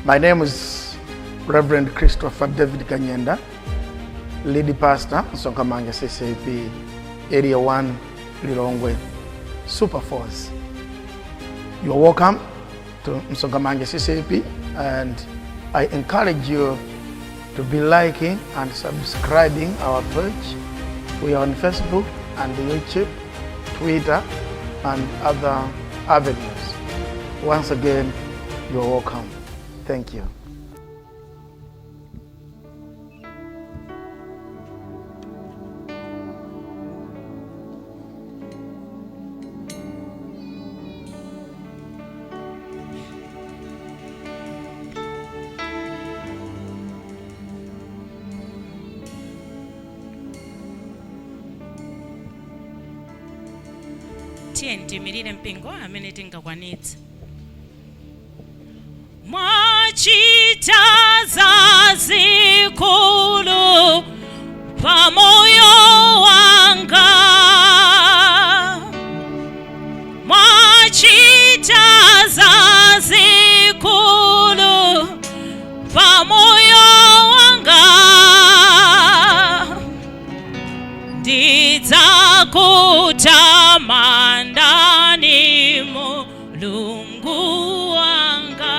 My name is Reverend Christopher David Kanyenda, lead pastor, Msonkhamanja CCAP, Area 1, Lilongwe, Super Force. You are welcome to Msonkhamanja CCAP, and I encourage you to be liking and subscribing our page. We are on Facebook and YouTube, Twitter, and other avenues. Once again, you are welcome. Thank you. Tiye tiimirire, mpingo, amene tingakwanitse. Mwachita zazikulu pamoyo wanga, mwachita zazikulu pamoyo wanga, ndidzakutamandani, Mulungu wanga,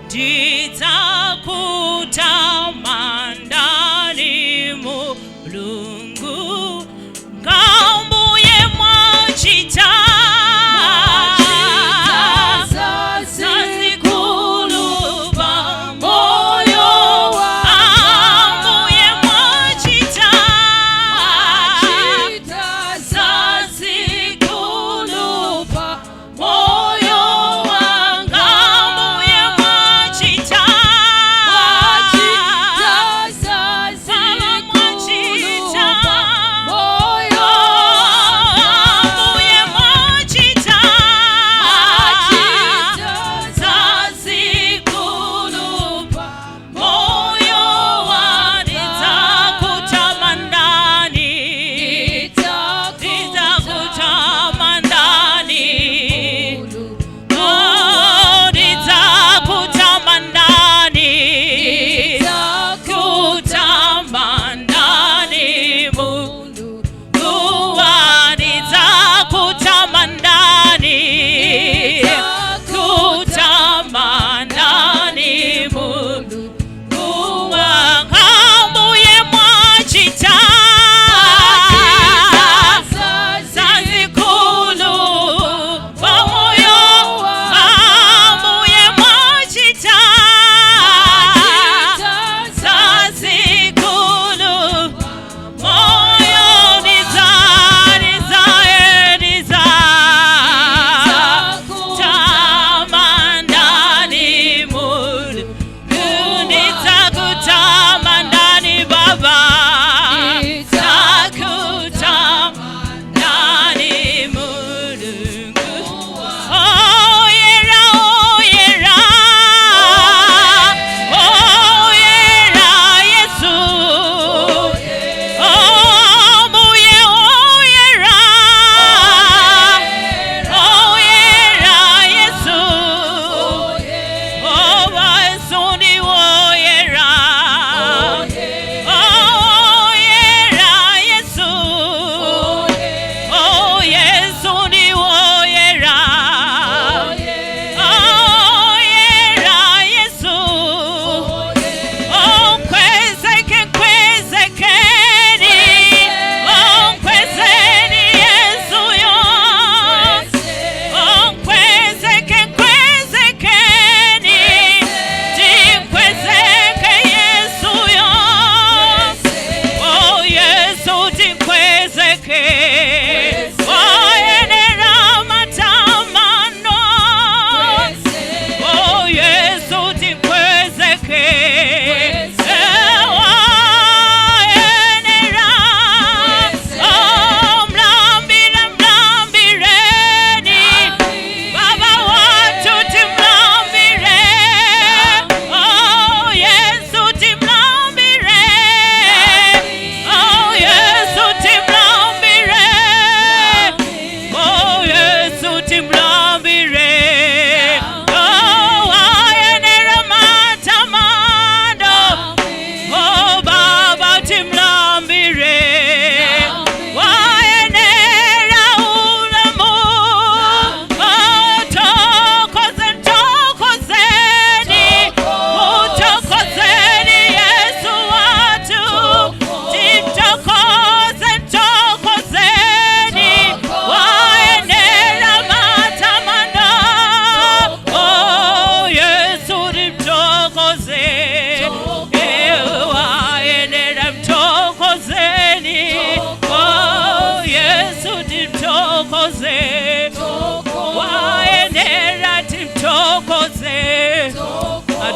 ndidzakutamandani, Mulungu ngambuye. Mwachita zazikulu pamoyo, ambuye, mwachita zazikulu.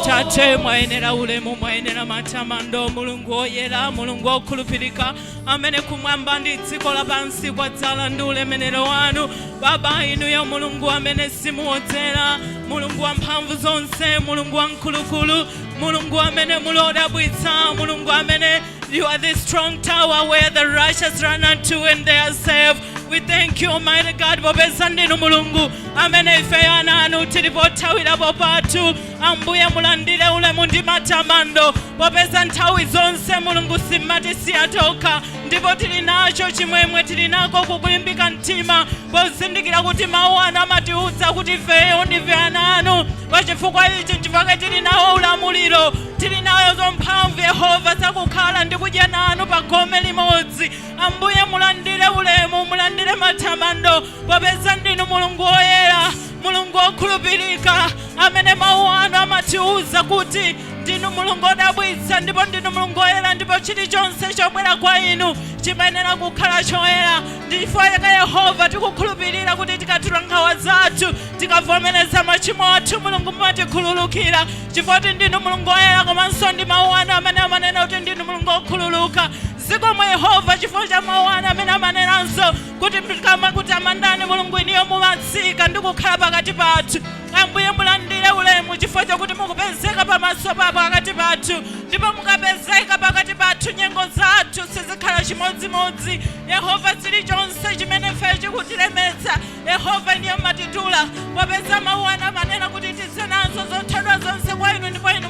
Atate, mwayenera ulemu, mwayenera matamando, Mulungu woyera, Mulungu wokhulupirika, amene kumwamba ndi dziko lapansi kwadzala ndi ulemerero wanu. Baba, inuyo Mulungu amene simuwodzera, Mulungu wamphamvu zonse, Mulungu wamkulukulu, Mulungu amene muli odabwitsa, Mulungu amene you are the strong tower where the righteous run unto and they are safe. We thank you, Almighty God, popeza ndinu Mulungu amene ife ana anu tili pothawirapo pathu. Ambuye, mulandire ulemu ndi matamando, popeza nthawi zonse, Mulungu, simmatisiya tokha, ndipo tili nacho chimwemwe, tili nako kukulimbika mtima pozindikira kuti mawu anu amatiwuza kuti ifeyo ndife ana anu. Pachifukwa ichi nchifukwa tili nawo ulamuliro, tili nayo mphamvu, Yehova, zakukhala ndi kudya nanu pa gome limodzi. Ambuye, mulandire ulemu, mulandire matamando, popeza ndinu Mulungu woyera, Mulungu wokhulupirika, amene mawu anu amatiwuza kuti ndinu Mulungu wodabwitsa ndipo ndinu Mulungu woyera, ndipo chilichonse chobwera kwa inu chimayenera kukhala choyera. Ndichifukwa chake, Yehova, tikukhulupirira kuti tikatula nkhawa zathu, tikavomereza machimo athu, Mulungu, mumatikhululukira, chifukwa kuti ndinu Mulungu woyera, komanso ndi mawu anu amene amanena kuti ndinu Mulungu wokhululuka. Zikomo, Yehova, chifukwa cha mawu anu amene amanenanso kuti tikamakutamandani, Mulungu, iniyo mumatsika ndi kukhala pakati pathu. Ambuye, mulandire ulemu chifukwa chakuti mukupezeka pamaso pa pakati pathu, ndipo mukapezeka pakati pathu nyengo zathu sizikhala chimodzimodzi. Yehova, chilichonse chimene ife chikutilemetsa, Yehova, ndiye mmatitula, popeza mawu anu amanena kuti tidze nazo zothodwa zonse kwa inu ndipo inu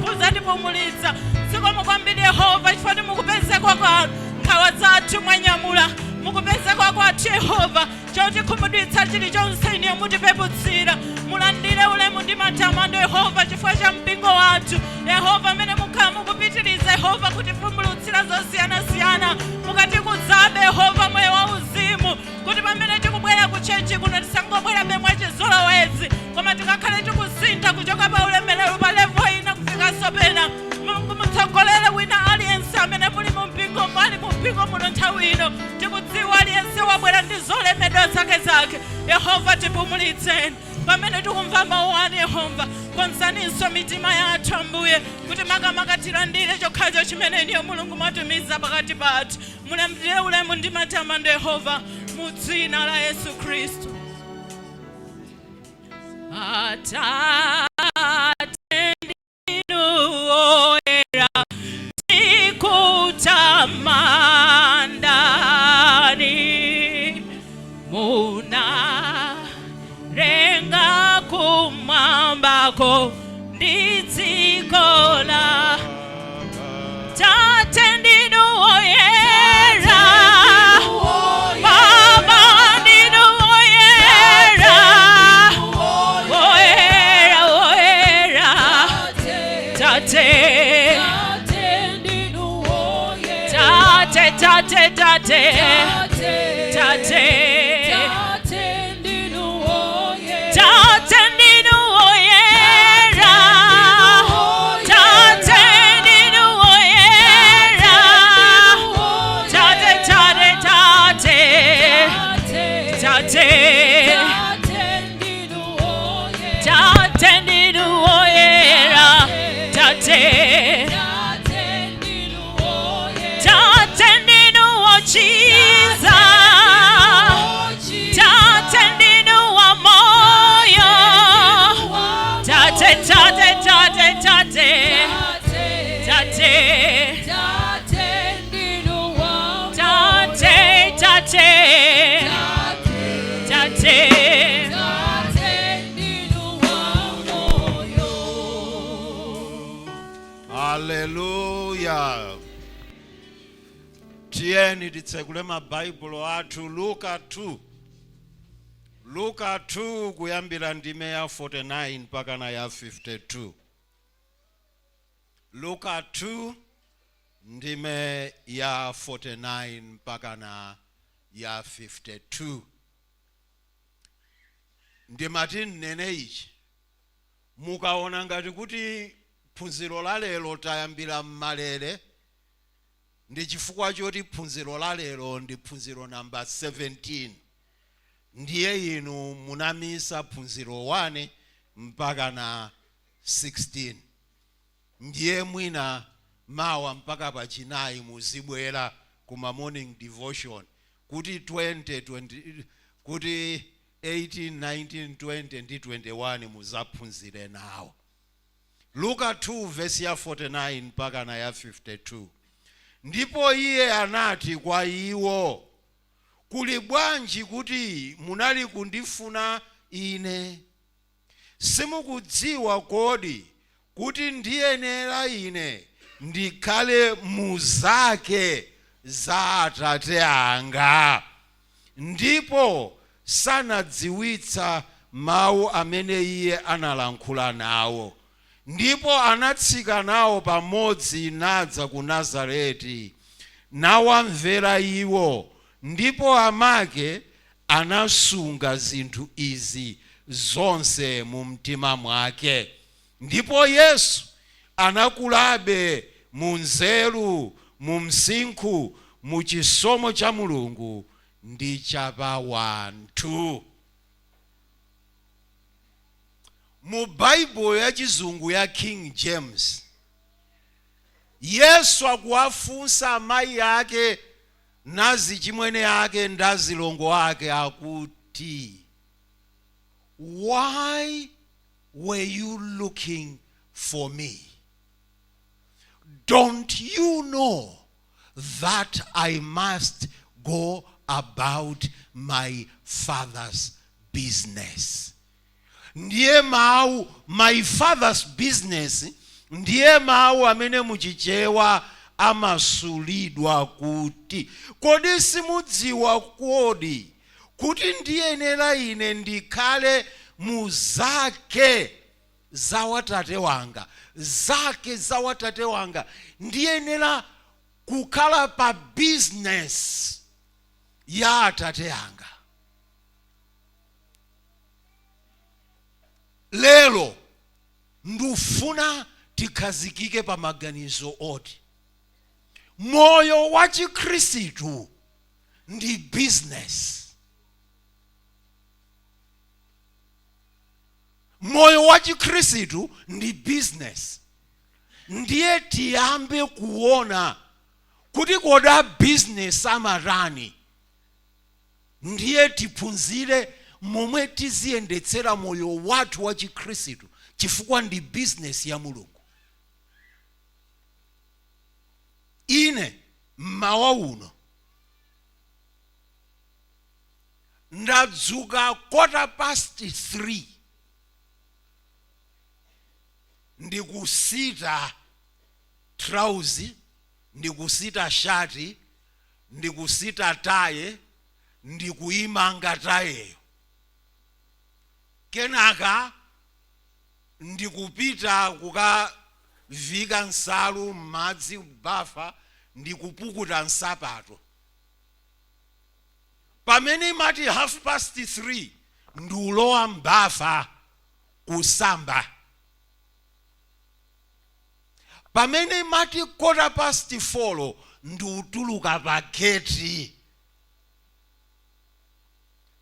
mudzatipumulitsa. Zikomo kwambiri, Yehova, chifukwa kuti mukupezeka kwa nkhawa zathu mwanyamula, mukupezeka kwathu, Yehova, chotikhumudwitsa chilichonse iniyo mutipeputsira. Mulandire ulemu ndi matamando, Yehova, chifukwa cha mpingo wathu, Yehova, amene mukhala mukupitiriza, Yehova, kutivumbulutsira zosiyanasiyana, mukatikudzabe, Yehova, moyo wa uzimu, kuti pamene tikubwera ku church kuno tisangobwera bemwe chizolowezi, koma tikakhale tikusintha kuchoka pa ulemerero pa level ina kufikanso pena. Mulungu, mutsogolere wina aliyense amene muli mu mpingo, mwali mu mpingo muno nthawi ino. Tikudziwa aliyense wabwera ndi zolemedwa zake zake. Yehova, tipumulitseni pamene tikumva mawu anu. Yehova, konzaninso mitima yathu, Ambuye, kuti makamaka tilandire chokhacho chimene iniyo, Mulungu, mwatumiza pakati pathu. Mulandire ulemu ndi matamando, Yehova, mu dzina la Yesu Khristu. Atate, ndinu oyera, tikutamandani. Munalenga kumwambako ndi dziko la. Tate, ndinu oyera. Baba, ndinu oyera, oyera, oyera. Tate, tate, tate, tate, tate, tate, ndinu oyera. Tate, ndinu oyera. Tate, tate, tate, tate, tate, ndinu oyera. Tate, tate, ndinu wochiza. Tate, ndinu wa moyo. Tate, tate, tate, tate, tate, tate, tate, tate. Haleluya! Tiyeni titsekule mabaibulo athu, Luka 2, Luka 2, kuyambira ndime ya 49 mpaka na ya 52. Luka 2, ndime ya 49 mpaka na ya 52. Ndimati nnene ichi: mukaona ngati kuti phunziro la lero tayambira mmalere, ndi chifukwa choti phunziro la lero ndi phunziro namba 17. Ndiye inu munamisa phunziro 1 mpaka na 16. Ndiye mwina mawa mpaka pachinayi muzibwera kuma morning devotion kuti 20, 20, kuti 18, 19, 20 ndi 21 muzaphunzire nawo. Luka 2 verse ya 49 mpaka na ya 52. Ndipo iye anati kwa iwo, kuli bwanji kuti munali kundifuna ine? Simukudziwa kodi kuti ndiyenera ine ndikhale muzake za Atate anga? Ndipo sanadziwitsa mawu amene iye analankhula nawo. Ndipo anatsika nawo pamodzi nadza ku Nazareti, nawamvera iwo. Ndipo amake anasunga zinthu izi zonse mu mtima mwake. Ndipo Yesu anakulabe mu nzeru, mu msinkhu, mu chisomo cha Mulungu ndi cha pa wanthu. Mu Baibulo ya chizungu ya King James, Yesu akuwafunsa amayi ake nazichimwene ake ndazilongo ake akuti, why were you looking for me? Don't you know that I must go about my father's business? Ndiye mawu my father's business ndiye mawu amene muchichewa amasulidwa kuti, kodi simudziwa kodi kuti ndiyenera ine ndikhale mu zake za watate wanga, zake za watate wanga, ndiyenera kukhala pa business ya atate anga. Lero ndufuna tikhazikike pa maganizo oti moyo wa chikhristu ndi business. Moyo wa chikhristu ndi business. Ndiye tiyambe kuona kuti kodi a business amatani. Ndiye tiphunzire momwe tiziyendetsera moyo wathu wa chikhristu, chifukwa ndi business ya Mulungu. Ine mmawa uno ndadzuka 3:15, ndikusita trauzi, ndikusita shati, ndikusita taye, ndikuyimanga tayeyo, kenaka ndikupita kukavika nsalu m'madzi bafa, ndikupukuta nsapato. Pamene imati 3:30 ndiulowa m'bafa kusamba. Pamene imati 4:15 ndiutuluka pa geti.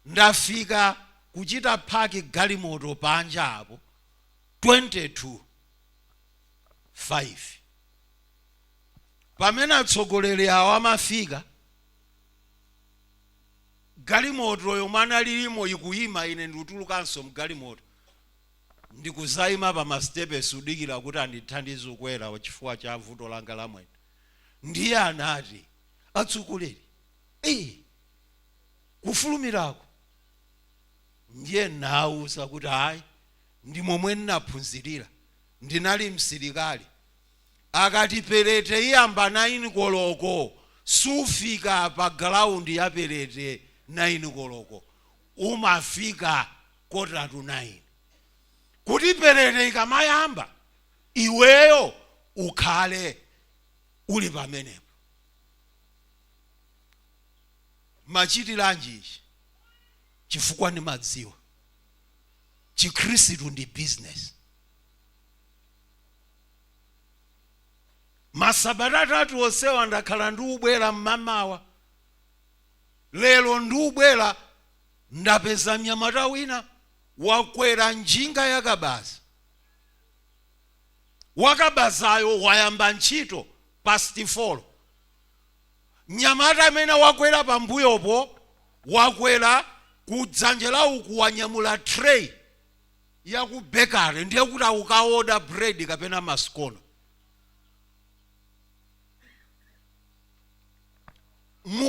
Ndafika kuchita park galimoto panja apo 4:40. Pamene atsogoleri awo amafika, galimoto yomwe analilimo ikuyima, ine ndikutulukanso mgalimoto ndikuzayima pa mastepesi udikira kuti andithandize kukwera chifukwa cha vuto langa la mwendo. Ndiye anati, atsogoleri, kufulumirako. Ndiye nawuza kuti hayi, ndi momwe ndinaphunzirira, ndinali msilikali. Akati perete iyamba 9 koloko, sufika pa ground ya perete 9 koloko, umafika 8:45, kuti perete ikamayamba iweyo ukhale uli pamenepo. Machitiranji ichi? Chifukwa ndimadziwa chikhristu ndi business. Masabata atatu onsewa ndakhala ndiubwera mmamawa. Lero ndiubwera ndapeza mnyamata wina wakwera njinga yakabaza. Wakabazayo wayamba ntchito past 4. Mnyamata amene wakwera pambuyopo, wakwera kudzanja la uku, wanyamula tray ya ku bakery, ndiye kuti akukaoda bread kapena masikono.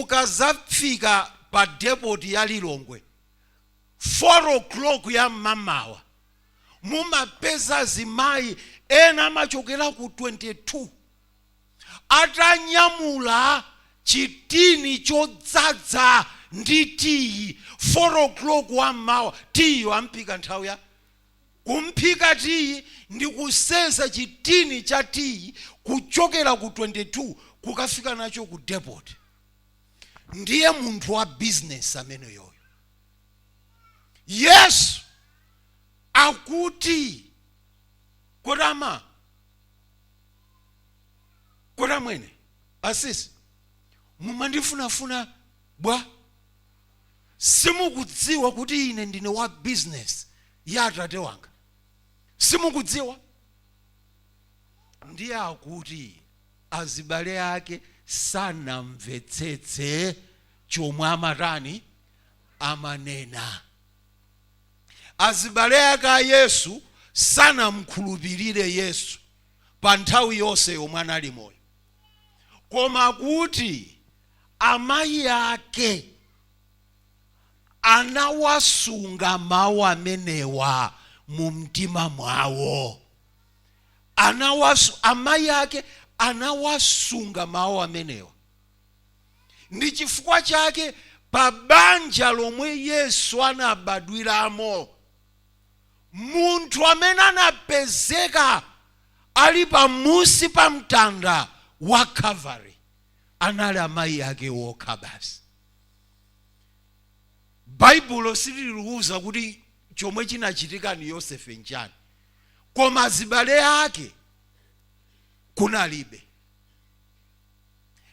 Mukazafika pa depot ya Lilongwe 4 o'clock ya mmamawa, mumapeza azimayi ena amachokera ku 22 atanyamula chitini chodzadza ndi tiyi. 4 o'clock wa mmawa, tiyi amphika nthawi ya kumphika tiyi ndi kusenza chitini cha tiyi kuchokera ku 22 kukafika nacho ku depot. Ndiye munthu wa business ameneyoyo. Yesu akuti, kodi ama, kodi amwene asisi mumandifunafuna bwa? Simukudziwa kuti ine ndine wa business ya atate wanga? Simukudziwa? Ndiye akuti azibale ake sanamvetsetse chomwe amatani, amanena. Azibale ake a Yesu sanamkhulupirire Yesu pa nthawi yonse yomwe anali moyo, koma kuti amayi ake anawasunga mawu amenewa mu mtima mwawo. Amayi ake anawasunga mawu amenewa. Ndi chifukwa chake pa banja lomwe Yesu anabadwiramo, munthu amene anapezeka ali pamusi pa mtanda wa Calvary anali amayi ake wokha basi. Baibulo sililiuza kuti chomwe chinachitika ni Yosefe nchani, koma azibale ake kunalibe.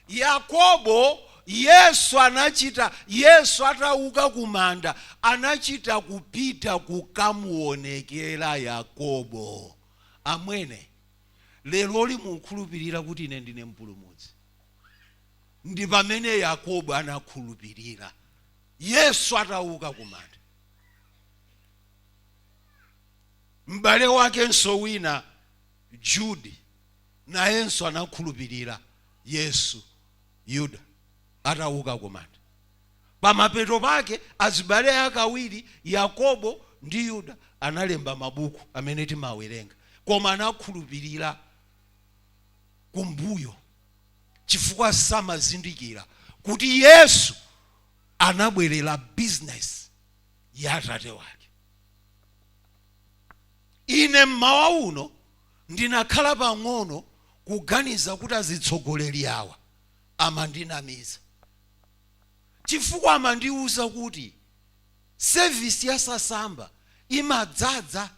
Yakobo, Yesu anachita, Yesu atauka kumanda anachita kupita kukamuonekera Yakobo. Amwene, leroli mukhulupirira kuti ine ndine mpulumutsi? Ndi pamene Yakobo anakhulupirira Yesu atauka kumanda. M'bale wakenso wina Jude nayenso anakhulupirira Yesu Yuda atauka kumanda. Pamapeto pake azibale ake awiri, Yakobo ndi Yuda, analemba mabuku amene timawerenga, koma anakhulupirira kumbuyo chifukwa samazindikira kuti Yesu anabwerera business ya atate wake. Ine mmawa uno ndinakhala pang'ono kuganiza kuti azitsogoleri awa amandinamiza, chifukwa amandiuza kuti service ya Sasamba imadzadza.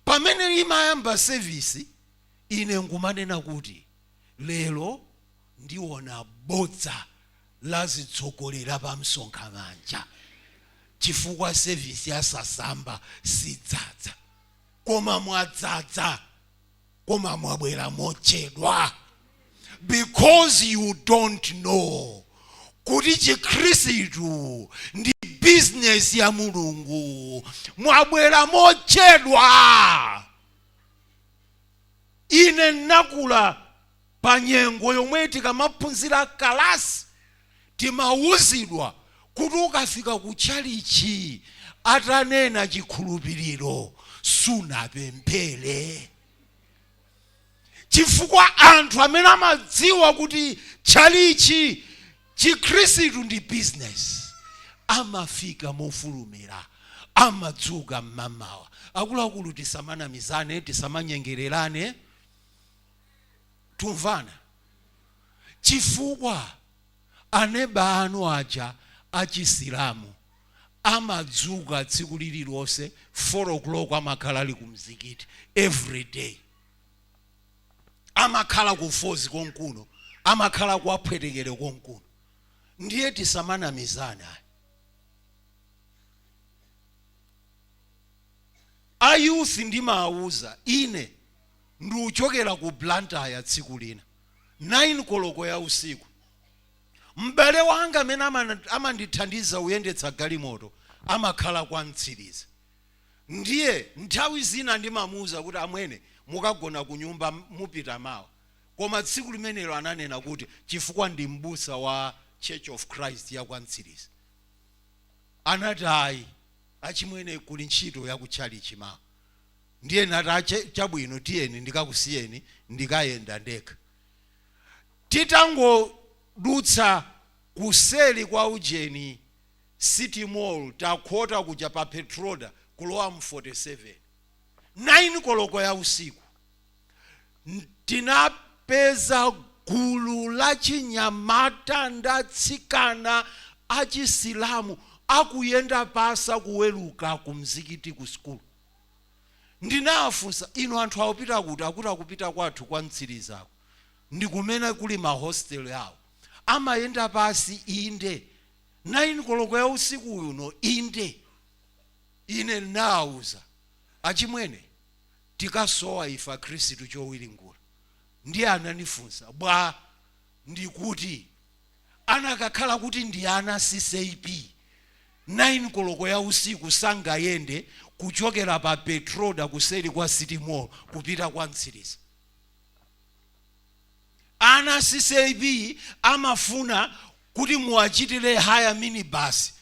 Pamene imayamba service, ine nkumanena kuti lero ndiona bodza la zitsogoleri pa msonkhamanja, chifukwa service ya Sasamba sidzadza. Koma mwadzadza, koma mwabwera mochedwa, because you don't know kuti Chikhristu ndi business ya Mulungu. Mwabwera mochedwa. Ine nakula pa nyengo yomwe tikamaphunzira kalasi timawuzidwa kuti ukafika ku tchalichi atanena chikhulupiriro sunapemphere, chifukwa anthu amene amadziwa kuti tchalichi Chikhristu ndi business amafika mofulumira, amadzuka mmamawa. Akuluakulu, tisamanamizane, tisamanyengererane, tumvana? Chifukwa aneba anu aja achisilamu amadzuka tsiku lililonse 4 o'clock, amakhala ali ku mzikiti every day, amakhala ku Fozi konkuno, amakhala ku Aphwetekere konkuno. Ndiye tisamanamizane ayi. A youth ndimawuza ine. Ndikuchokera ku Blantyre tsiku lina 9 koloko ya usiku. M'bale wanga amene amandithandiza kuyendetsa galimoto amakhala kwa Mtsiriza. Ndiye nthawi zina ndimamuuza kuti, amwene, mukagona ku nyumba, mupita mawa. Koma tsiku limenelo ananena kuti chifukwa ndi m'busa wa Church of Christ ya kwa Mtsiriza, anati, ayi achimwene, kuli ntchito ya kutchalichi mawa. Ndiye nati, chabwino, tiyeni ndikakusiyeni, ndikayenda ndekha. Titangodutsa kuseli kwa ujeni City Mall, takhota kuja pa Petroda kulowa mu 47, 9 koloko ya usiku, tinapeza gulu la chinyamata ndatsikana achisilamu akuyenda pasa kuweruka ku mzikiti ku sukulu. Ndinafunsa, inu anthu akupita kuti? Akuti akupita kwathu kwa Mtsirizako, ndi kumene kuli mahostel awo. Amayenda pasi? Inde. 9 koloko ya usiku uno? Inde. Ine ndinawuza, achimwene, tikasowa ife akhristu chowiringula. Ndiye ananifunsa bwa. Ndikuti anakakhala kuti ndi ana CCAP, 9 koloko ya usiku sangayende kuchokera pa Petroda kuseri kwa City Mall kupita kwa Mtsiriza. Ana CCAP amafuna kuti muwachitire hire minibus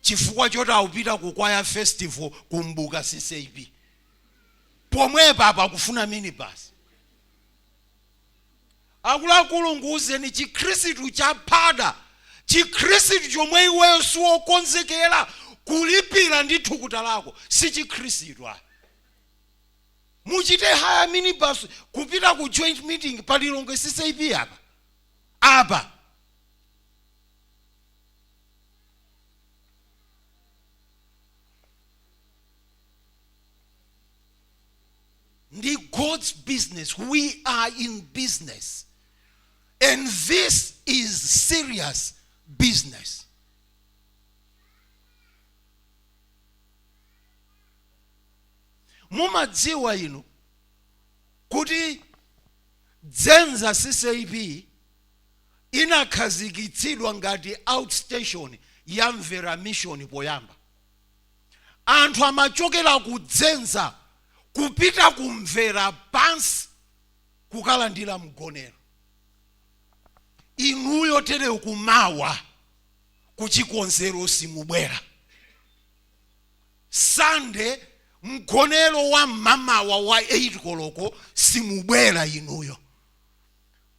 chifukwa choti akupita ku choir festival kumbuka CCAP pomwepa apa akufuna minibus. Akuluakulu, nguuzeni, chikhristu chaphada, chikhristu chomwe iweyo siwokonzekera kulipira ndi thukuta lako, si chikhristu ayi. Muchite hire minibus kupita ku joint meeting pa Lilongwe CCAP apa apa. Ndi God's business. We are in business and this is serious business. Mumadziwa inu kuti Dzenza CCAP inakhazikitsidwa ngati outstation ya Mvera Mission? Poyamba anthu amachokera ku Dzenza kupita kumvera pansi kukalandira mgonero. Inuyo tere kumawa kuchikonzero simubwera. Sande mgonero wa mmamawa wa 8 koloko simubwera inuyo,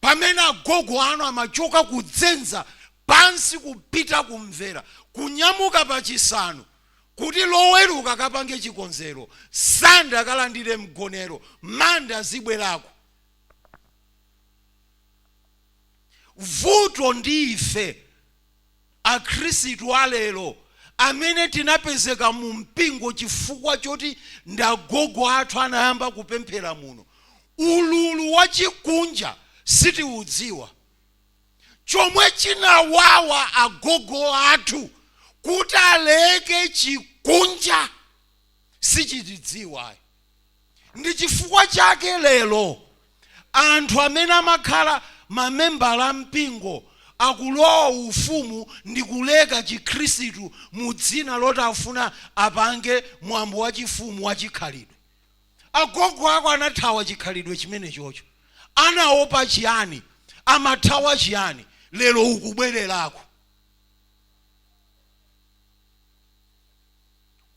pamene agogo anu amachoka kudzenza pansi kupita kumvera, kunyamuka pachisanu kuti Loweruka akapange chikonzero, Sande akalandire mgonero, Mande azibwerako. Vuto ndi ife akhristu alero amene tinapezeka mu mpingo chifukwa choti ndagogo athu anayamba kupemphera muno, ululu wa chikunja sitiudziwa. Chomwe chinawawa agogo athu kuti aleke chikunja sichitidziwa. Ndi chifukwa chake lero anthu amene amakhala mamembala a mpingo akulowa ufumu ndi kuleka chikhristu mu dzina loti afuna apange mwambo wa chifumu wa chikhalidwe. Agogo ako anathawa chikhalidwe chimene chocho. Anaopa chiyani? Amathawa chiyani? Lero ukubwererako.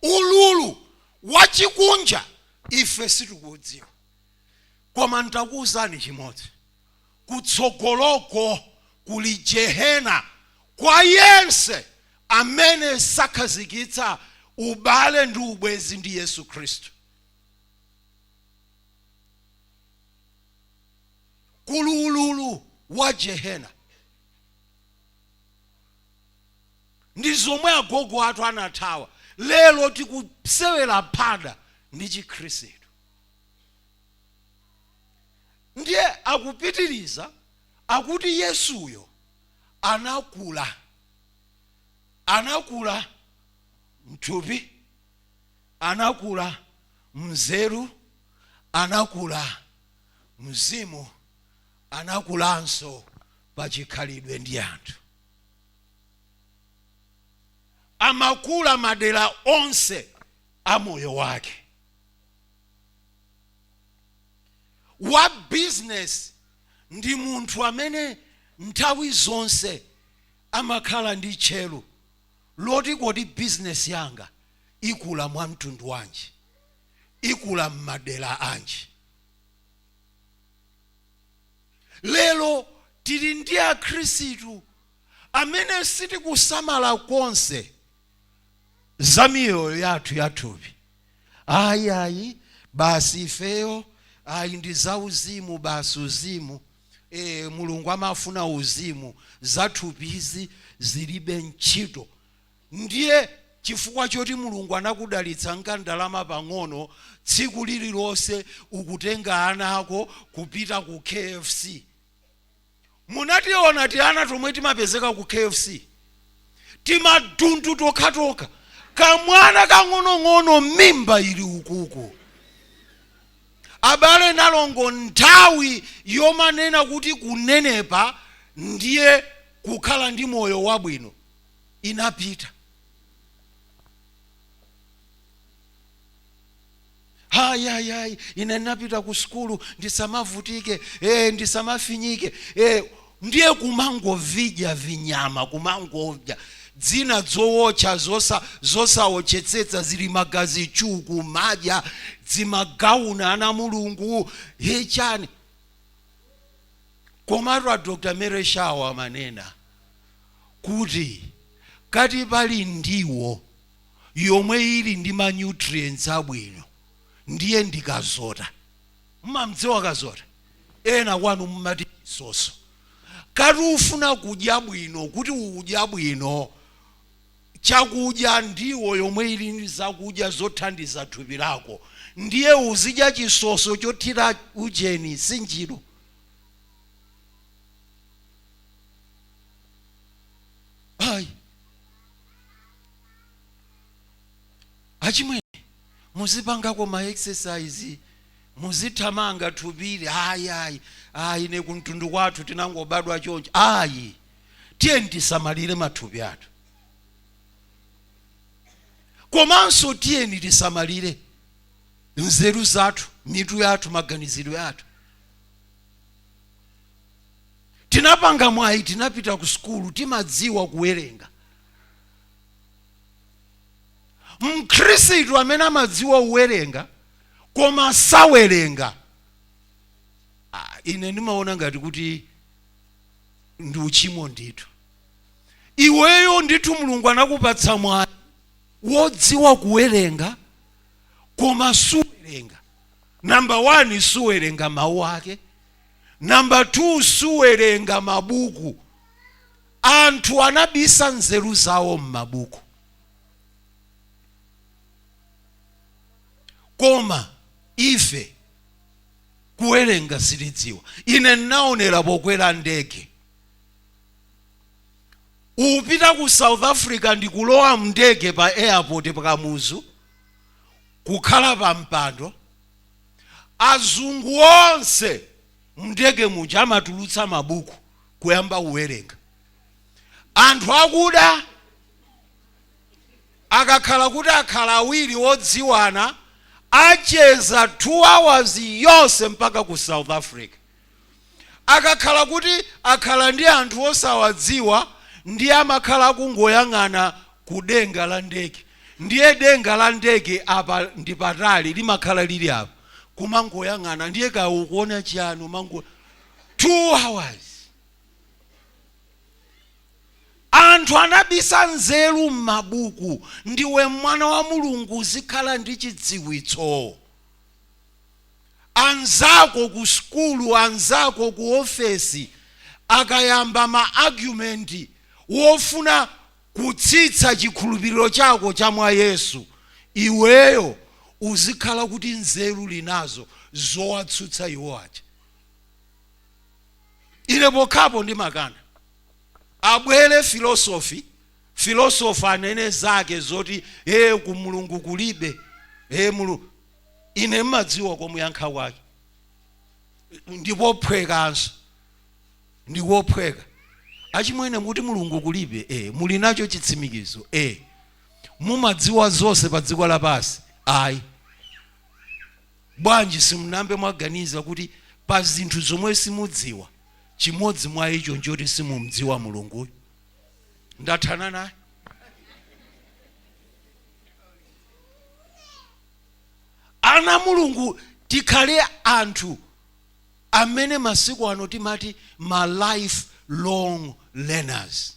Ululu wachikunja ife sitikuudziwa, koma ntakuwuzani chimodzi, kutsogoloko kuli jehena kwa yense amene sakhazikitsa ubale ndi ubwezi ndi Yesu Khristu. Kuli ululu wa jehena. Ndi zomwe agogo athu anathawa. Lero tikusewera phada ndi chikhristu. Ndiye akupitiriza akuti Yesuyo anakula, anakula mthupi, anakula mnzeru, anakula. Mzimu anakulanso pa chikhalidwe ndi anthu. Amakula madera onse a moyo wake. Wa business ndi munthu amene nthawi zonse amakhala ndi tcheru loti kodi business yanga ikula mwa mtundu wanji, ikula m'madera anji. Lero tili ndi akhristu amene sitikusamala konse za miyoyo yathu yathupi. Ayi, ayi, basi ifeyo ayi, ndi za uzimu basi, uzimu. Mulungu amafuna uzimu, zathupizi zilibe ntchito. Ndiye chifukwa choti Mulungu anakudalitsa nkandalama pang'ono, tsiku lililonse ukutenga ana ako kupita ku KFC. Munationa tiana tomwe timapezeka ku KFC, timadundu tokhatokha, kamwana kang'onong'ono, mimba ili ukuku. Abale nalongo, nthawi yomanena kuti kunenepa ndiye kukhala ndi moyo wabwino inapita. Hayi, hayi, hayi, ine ndinapita ku sukulu ndisamavutike, ndisamafinyike, ndiye kumangovidya vinyama, kumangodya dzina dzowotcha, zosawotchetsetsa, zili magazi chuku, madya dzimagauna ana Mulungu hechani. Komatu a Dr Mary Shaw amanena kuti kati pali ndiwo yomwe ili ndi ma nutrients abwino, ndiye ndikazota. Mmamdziwa kazota? Ena kwanu mmati chisoso. Kati ufuna kudya bwino, kuti udya bwino chakudya, ndiwo yomwe ili ndi zakudya zothandiza thupi lako, ndiye uzidya chisoso chothira ujeni sinjiro. Ayi achimwene, muzipangako ma exercise, muzithamanga thupili. Ayi, ayi, ayi, ine kumtundu kwathu tinangobadwa choncho. Ayi, tiyeni tisamalire mathupi athu, komanso tiyeni tisamalire nzeru zathu, mitu yathu, maganizidwe athu. Tinapanga mwayi, tinapita ku sukulu, timadziwa kuwerenga. Mkhristu amene amadziwa kuwerenga koma sawerenga, ine ndimaona ngati kuti ndi uchimo ndithu. Iweyo ndithu Mulungu anakupatsa mwayi wodziwa kuwerenga koma suwerenga. Namba 1, suwerenga mawu ake. Namba 2, suwerenga mabuku. Anthu anabisa nzeru zawo m'mabuku, koma ife kuwerenga sitidziwa. Ine ndinaonera pokwera ndege upita ku South Africa, ndikulowa mndege pa airport pakamuzu, kukhala pa mpando. Azungu onse mndege muja amatulutsa mabuku kuyamba kuwerenga. Anthu akuda akakhala kuti akhala awiri odziwana, acheza 2 hours yonse mpaka ku South Africa. Akakhala kuti akhala ndi anthu osawadziwa, ndiye amakhala akungoyang'ana ku denga la ndege. Ndiye denga la ndege apa ndi patali, limakhala lili apa, kumangoyang'ana. Ndiye ka ukuona chiyani? Umango 2 hours. Anthu anabisa nzeru m'mabuku. Ndiwe mwana wa Mulungu, uzikhala ndi chidziwitso. Anzako ku sukulu, anzako ku ofesi akayamba ma argument wofuna kutsitsa chikhulupiriro chako cha mwa Yesu, iweyo uzikhala kuti nzeru linazo zowatsutsa iwo aja. Ine pokhapo ndimakana. Abwere philosophy, philosopher anene zake zoti ku Mulungu kulibe, Mulungu, ine mmadziwa komuyankha kwake. Ndipophwekanso, ndikophweka. Achimwene, mukuti Mulungu kulibe? E. Muli nacho chitsimikizo? E. Mumadziwa zonse pa dziko lapansi? Ayi. Bwanji simunambe mwaganiza kuti pa zinthu zomwe simudziwa, chimodzi mwa icho nchoti simumdziwa Mulunguyo? Ndathana naye. Ana Mulungu, tikhale anthu amene masiku ano timati ma life long learners.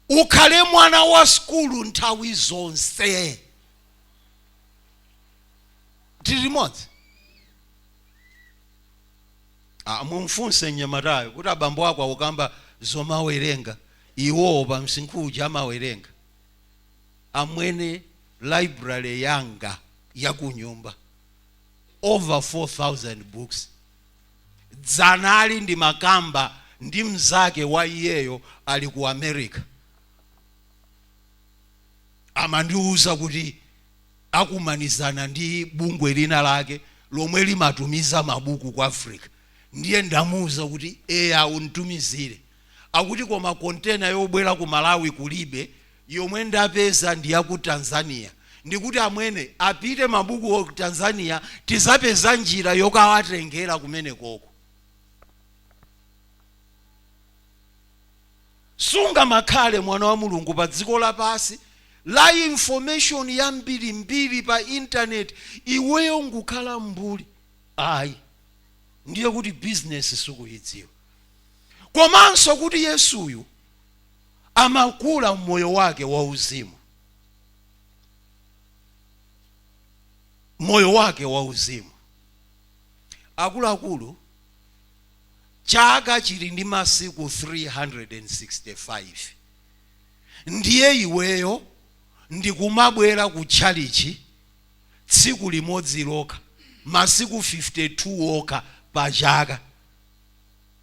Ukhale mwana wa sukulu nthawi zonse. Tili limodzi? Ah, mumfunse mnyamatayo kuti abambo ako akukamba zomawerenga, iwowo pa msinkhu uja amawerenga? Amwene, library yanga yakunyumba over 4000 books. Dzanali ndimakamba ndi mzake wa iyeyo ali ku America, amandiuza kuti akumanizana ndi bungwe lina lake lomwe limatumiza mabuku ku Africa. Ndiye ndamuuza kuti eya, unditumizire. Akuti koma kontena yobwera ku Malawi kulibe, yomwe ndapeza ndi yaku Tanzania. Ndikuti amwene, apite mabukuwo ku Tanzania, tizapeza njira yokawatengera kumenekoko. Sungamakhale mwana wa Mulungu pa dziko lapasi la information yambirimbiri pa internet, iweyo nkukhala mbuli. Ayi, ndiye kuti business sukuyidziwa. Komanso kuti Yesuyu amakula mmoyo wake wauzimu, moyo wake wauzimu. Akuluakulu, chaka chili ndi masiku 365, ndiye iweyo ndikumabwera ku tchalichi tsiku limodzi lokha, masiku 52 okha pa chaka,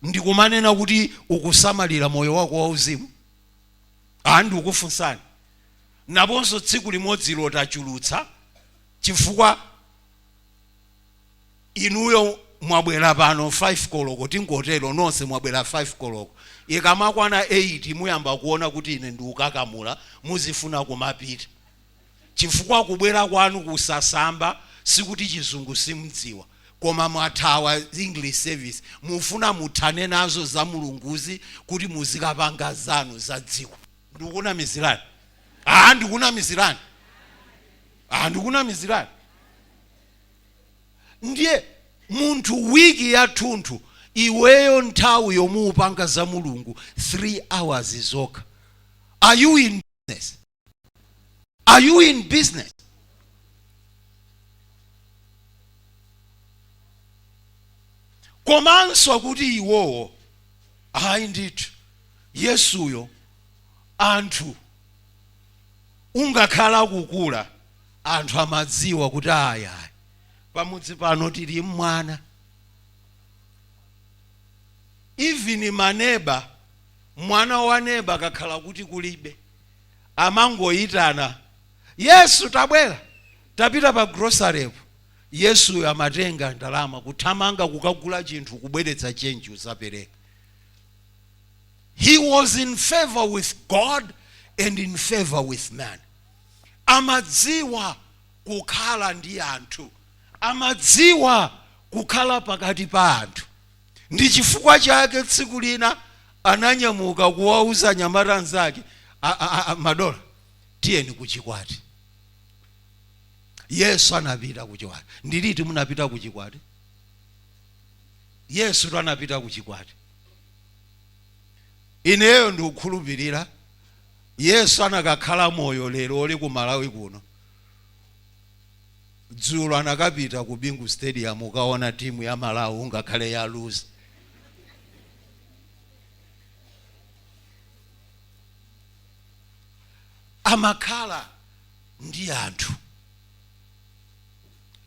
ndikumanena kuti ukusamalira moyo wako wauzimu? A, ndikufunsani. Naponso tsiku limodzi lotachulutsa, chifukwa inuyo mwabwera pano 5 koloko, tingotero nonse mwabwera 5 koloko, ikamakwana 8 muyamba kuona kuti ine ndikukakamula, muzifuna kumapita, chifukwa kubwera kwanu kusasamba, sikuti chizungu simudziwa, koma mwathawa English service, mufuna muthane nazo za Mulunguzi kuti muzikapanga zanu za dziko. Ndikukunamizirani? Ah, ndikunamizirani? Ah, ndikunamizirani? Ndiye munthu wiki yathunthu iweyo nthawi yomwe upanga za Mulungu 3 hours zokha. Are you in business? Are you in business? Komanso akuti iwowo, ayi ndithu, Yesuyo anthu ungakhala kukula, anthu amadziwa kuti ayi ayi, pamudzi pano tili mwana. Even maneba, mwana wa neba kakhala kuti kulibe, amangoyitana, "Yesu, tabwera, tapita pa grocerypo." Yesuyo amatenga ndalama, kuthamanga kukagula chinthu, kubweretsa change, uzapereka. He was in favor with God and in favor with man. Amadziwa kukhala ndi anthu, amadziwa kukhala pakati pa anthu. Ndi chifukwa chake tsiku lina ananyamuka kuwauza anyamata anzake, "Madola, tiyeni kuchikwati." Yesu anapita kuchikwati. Ndiliti munapita kuchikwati? Yesu tanapita kuchikwati. Ineyo ndikukhulupirira Yesu anakakhala moyo lero oli ku Malawi kuno, dzulo anakapita ku Bingu Stadium ukaona timu ya Malawi ungakhale ya luza. Amakhala ndi anthu.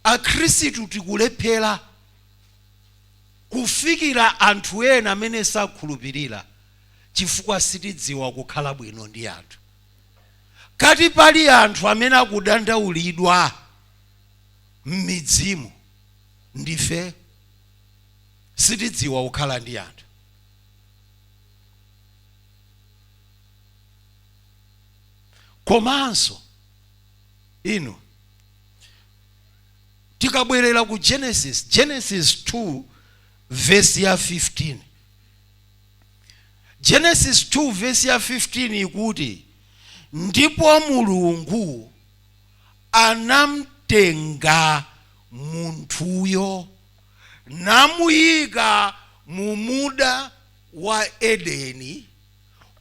Akhristu tikulephera kufikira anthu ena amene sakhulupirira chifukwa sitidziwa kukhala bwino ndi anthu. Kati pali anthu amene akudandaulidwa m'midzimu, ndife. Sitidziwa kukhala ndi anthu. Komanso inu, tikabwerera ku Genesis, Genesis 2 verse ya 15, Genesis 2 verse ya 15 ikuti, "Ndipo Mulungu anamtenga munthuyo namuyika mu munda wa Edeni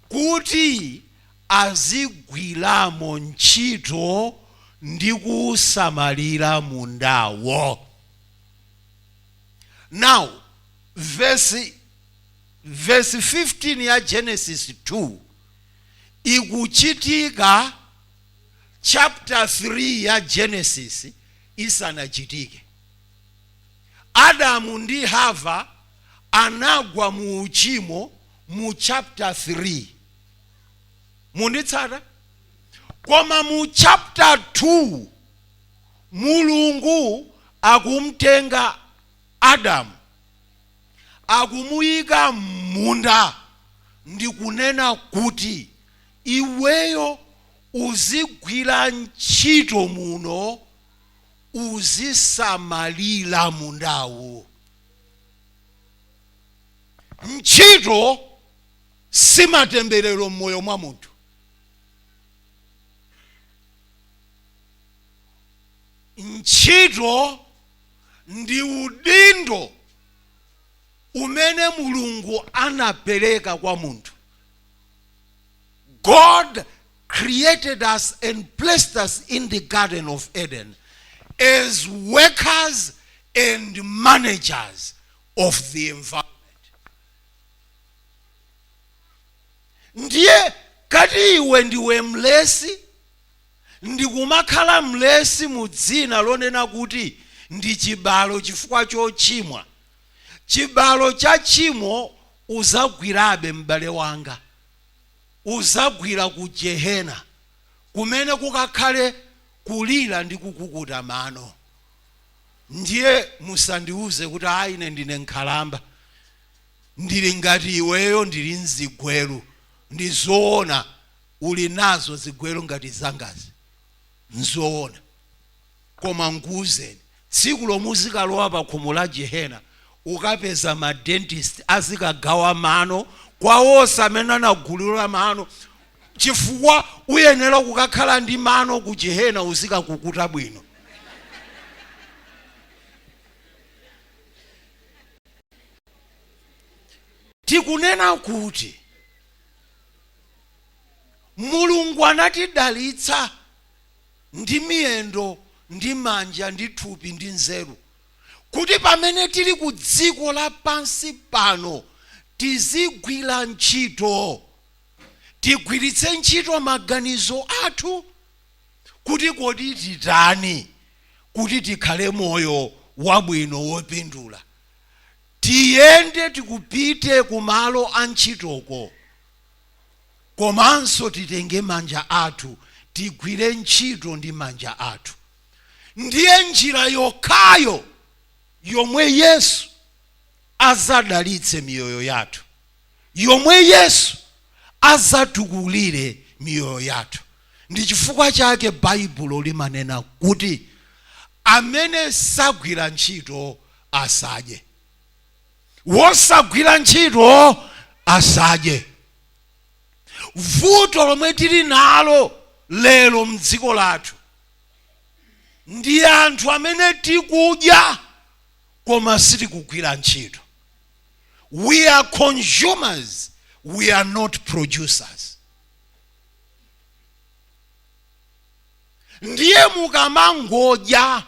kuti azigwiramo ntchito ndi kuwusamalira mundawo." Now verse 15 ya Genesis 2 ikuchitika chapter 3 ya Genesis isanachitike. Adamu ndi Hava anagwa mu uchimo mu chapter 3. Munditsata? Koma mu chapter 2 Mulungu akumtenga Adamu, akumuyika m'munda ndi kunena kuti, "Iweyo uzigwira ntchito muno, uzisamalira mundawu." Ntchito simatemberero m'moyo mwa munthu. Ntchito ndi udindo umene Mulungu anapereka kwa munthu. God created us and placed us in the Garden of Eden as workers and managers of the environment. Ndiye kati iwe ndiwe mlesi, ndikumakhala mlesi mu dzina lonena kuti ndi chibalo chifukwa chochimwa, chibalo cha chimo uzagwirabe, m'bale wanga. Uzagwira ku jehena, kumene kukakhale kulira ndi kukukuta mano. Ndiye musandiuze kuti, "Ayi, ine ndine nkhalamba, ndili ngati iweyo, ndili mzigweru." Ndi zoona, uli nazo zigweru ngati zangazi, nzoona. Koma nkuuzeni, tsiku lomwe uzikalowa pa khomo la jehena, ukapeza ma dentist azikagawa mano kwa onse amene anagulira mano, chifukwa uyenera kukakhala ndi mano ku jehena, uzikakukuta bwino. Tikunena kuti Mulungu anatidalitsa ndi miyendo ndi manja ndi thupi ndi nzeru, kuti pamene tili ku dziko lapansi pano tizigwira ntchito, tigwiritse ntchito maganizo athu kuti kodi titani kuti tikhale moyo wabwino wopindula. Tiyende, tikupite kumalo a ntchitoko, komanso titenge manja athu, tigwire ntchito ndi manja athu. Ndiye njira yokhayo yomwe Yesu azadalitse miyoyo yathu, yomwe Yesu azatukulire miyoyo yathu. Ndi chifukwa chake Baibulo limanena kuti amene sagwira ntchito asadye, wosagwira ntchito asadye. Vuto lomwe tili nalo lero mdziko lathu ndi anthu amene tikudya koma sitikugwira ntchito. We are consumers, we are not producers. Ndiye mukamangodya,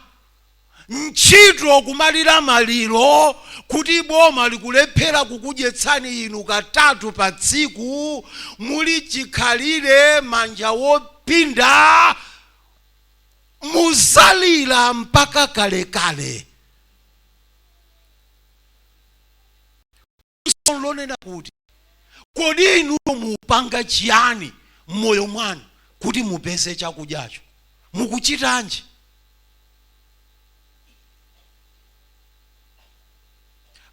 ntchito kumalira maliro kuti boma likulephera kukudyetsani inu katatu pa tsiku, muli chikhalire manja wopinda, muzalira mpaka kalekale. Lonena kuti kodi inuyo mupanga chiyani m'moyo mwanu kuti mupeze chakudyacho? Mukuchitanji?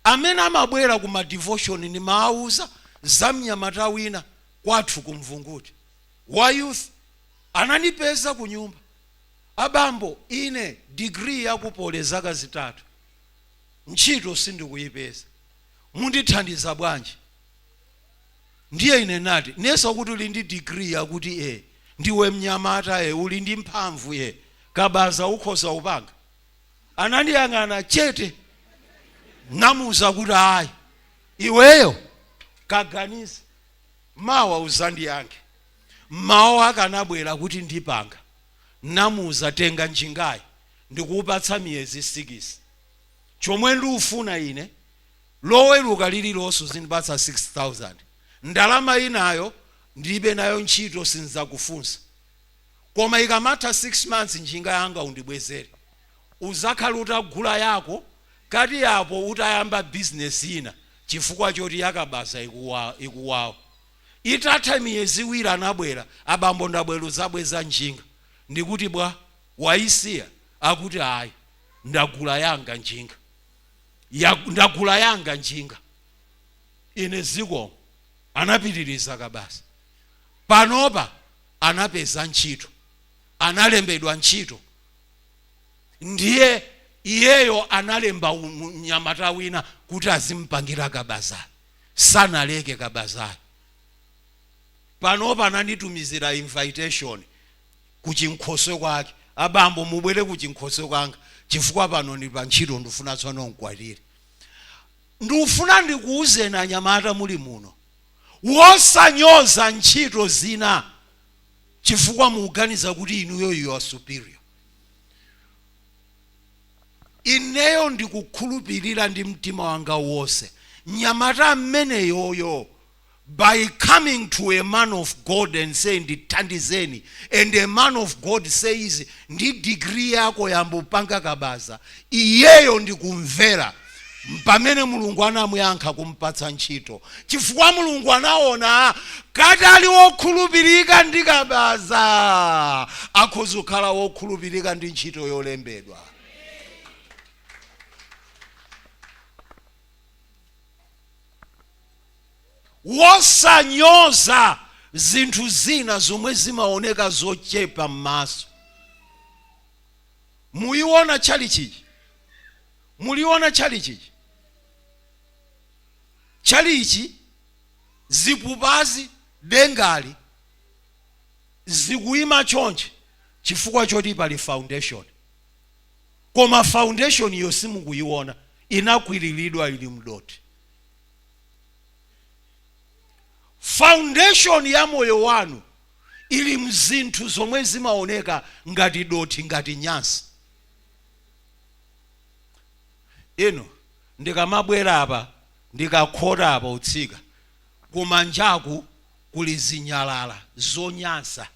Amene amabwera ku ma devotion, ndimawauza za mnyamata wina kwathu kumvunguti wa youth, anandipeza ku nyumba: "Abambo, ine degree yaku Poly zaka 3, ntchito sindikuyipeza, mundithandiza bwanji?" Ndiye ine nati, "Nesa kuti uli ndi degree?" Yakuti, "E." "Ndiwe mnyamata?" "E." "Uli ndi mphamvu?" "E." "Kabaza ukhoza upanga?" Anandiyang'ana chete. Namuuza kuti, "Ayi, iweyo kaganize, mawa uzandiyankhe." Mawa akanabwera kuti, "Ndipanga." Namuuza, "Tenga njingayi, ndikuupatsa miyezi 6. Chomwe ndiufuna ine, Loweruka lililonse uzindipatsa 6000. Ndalama inayo ndilibe nayo ntchito, sinzakufunsa. Koma ikamatha 6 months, njinga yanga undibwezere. Uzakhala utagula yako kati yapo, utayamba bizinesi ina, chifukwa choti yakabaza ikuwawa." Itatha miyezi 2 anabwera: "Abambo, ndabwera uzabweza njinga." Ndikuti, "Bwa, waisiya?" Akuti, "Ayi, ndagula yanga njinga ya, ndagula yanga njinga ine, zikomo." Anapitiriza kabasa. Panopa anapeza ntchito, analembedwa ntchito. Ndiye iyeyo analemba mnyamata wina kuti azimpangira kabazayo. Sanaleke kabazayo. Panopa ananditumizira invitation kuchinkhoswe kwake: "Abambo, mubwere kuchinkhoswe kwanga, chifukwa pano ndi pa ntchito, ndifuna tsono nkwatire." Ndikufuna ndikuwuzeni anyamata muli muno, wosanyoza ntchito zina chifukwa mukuganiza kuti inuyo you are superior. Ineyo ndikukhulupirira ndi mtima wanga wonse, mnyamata mmeneyoyo, by coming to a man of God and say, "Ndithandizeni," and a man of God says, "Ndi degree yako yambopanga kabaza," iyeyo ndikumvera, pamene Mulungu anamuyankha kumpatsa ntchito, chifukwa Mulungu anaona kati ali wokhulupirika ndi kabaza, akhoza kukhala wokhulupirika ndi ntchito yolembedwa. Wosanyoza zinthu zina zomwe zimaoneka zochepa m'maso. Muiona tchalichichi? Muliona tchalichichi? Tchalichi, zipupazi, dengali zikuyima chonchi chifukwa choti pali foundation, koma foundation iyo simukuyiona, inakwiriridwa, ili mdoti. Foundation ya moyo wanu ili mzinthu zomwe zimaoneka ngati dothi, ngati nyansi. Ino ndikamabwera apa, ndikakhota apa utsika kumanjaku, kuli zinyalala zonyansa.